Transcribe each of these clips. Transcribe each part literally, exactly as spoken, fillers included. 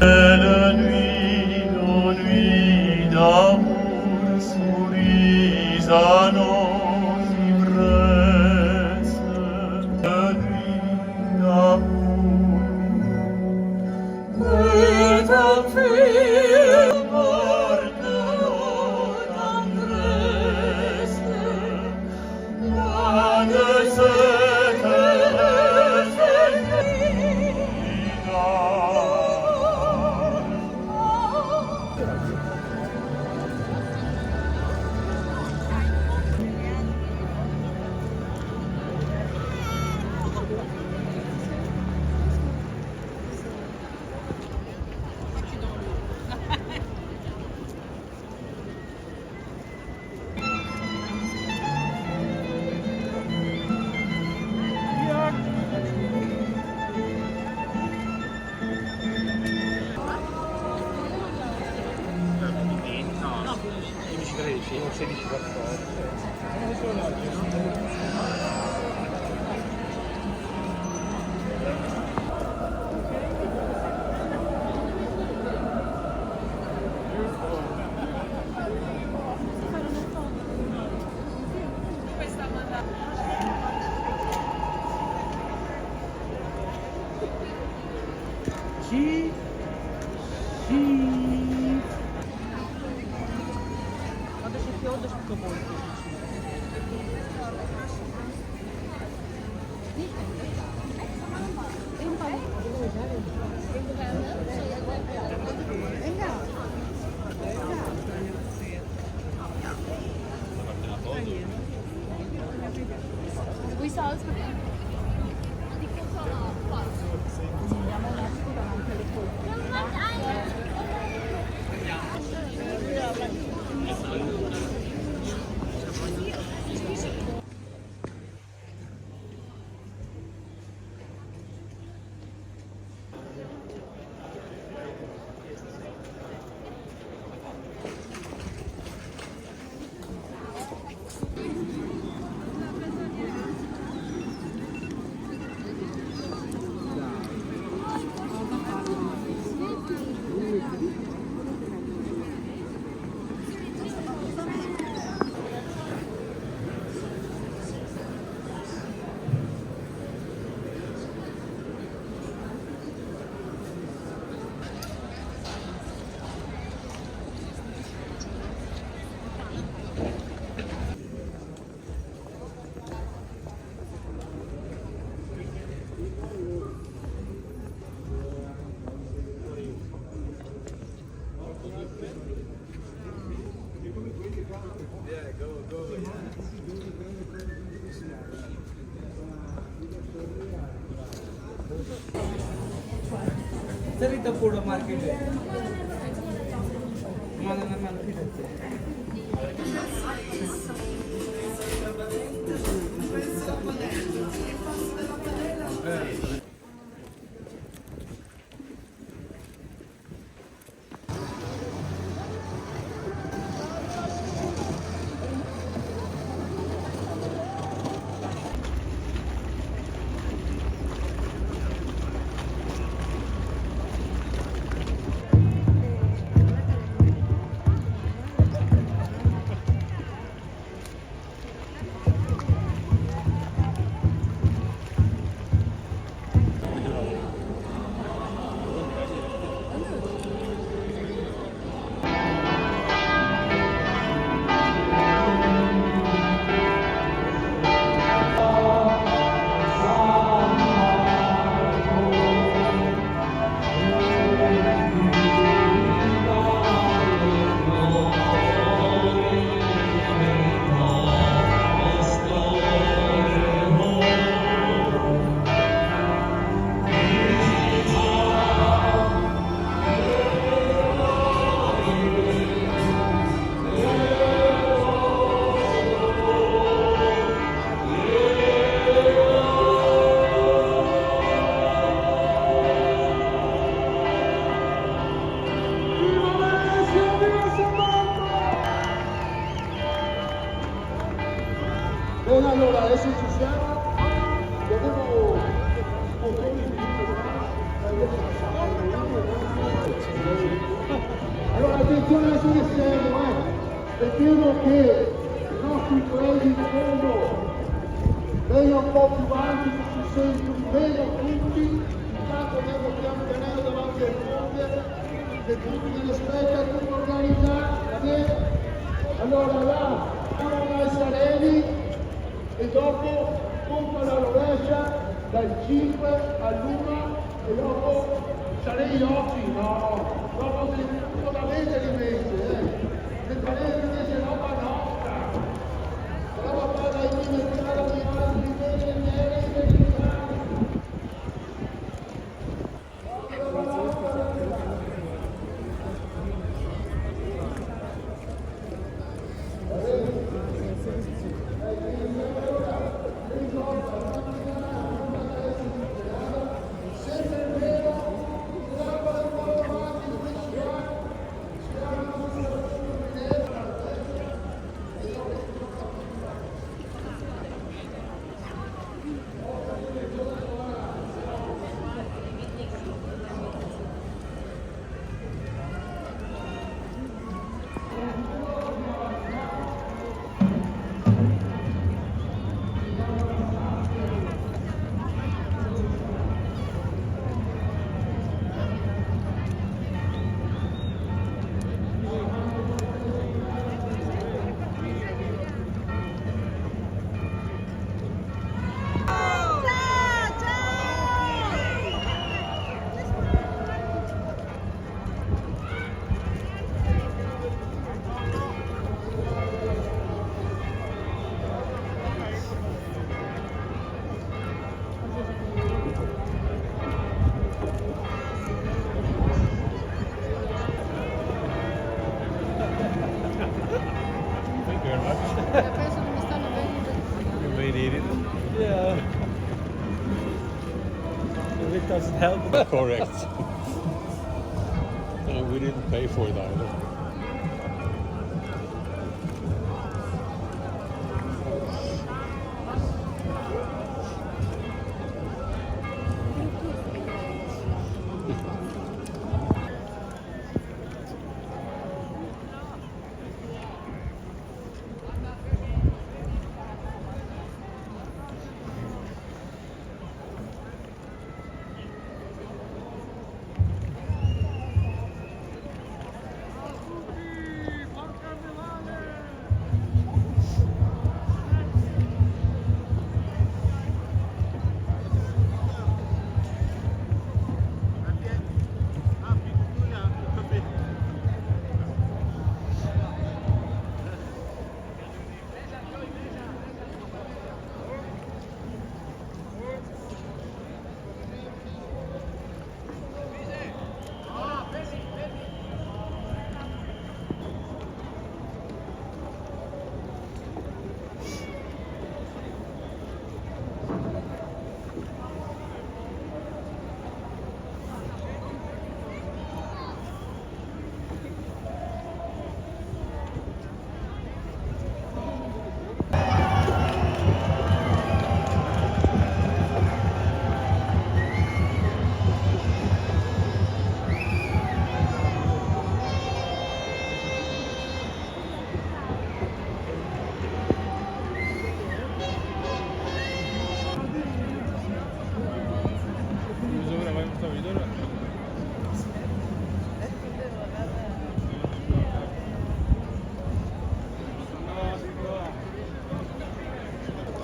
La nuit, la nuit d'amour, souris à nos ivresses. La nuit d'amour, et ta fille porte nos tendresses. Sì, sì. Sarita puro market. Ma non è market. Adesso che siamo, eh, vedemo che i nostri colleghi in fondo vengono un po' più avanti, che si sentano meno tutti, intanto andiamo pian pianino davanti al ponte, che tutti che rispetta, tutto organizzato, va bene? Allora là, andiamo dai Sareni, e dopo conto alla rovescia dal cinque all'uno e dopo sarei i ochi, no, dopo se, solamente le messe, eh. Le pareti invece roba nostra, roba qua da inventare di altri, invece niente. Thank you very much. You may need it. Yeah. If it doesn't help. Correct. And we didn't pay for it either.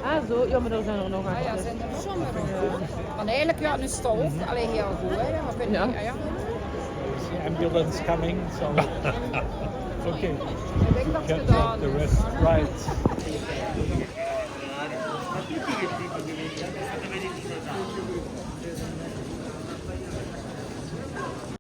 Ah, zo, ja, maar daar zijn er nog achter. Ah ja, zijn er nog? Van eigenlijk, ja, nu stop. Allee, heel goed, hè. Ja, maar ik weet niet, ah, ja. Ambulance coming, so. Okay. Ik denk dat het gedaan is. Can't take the rest. Right.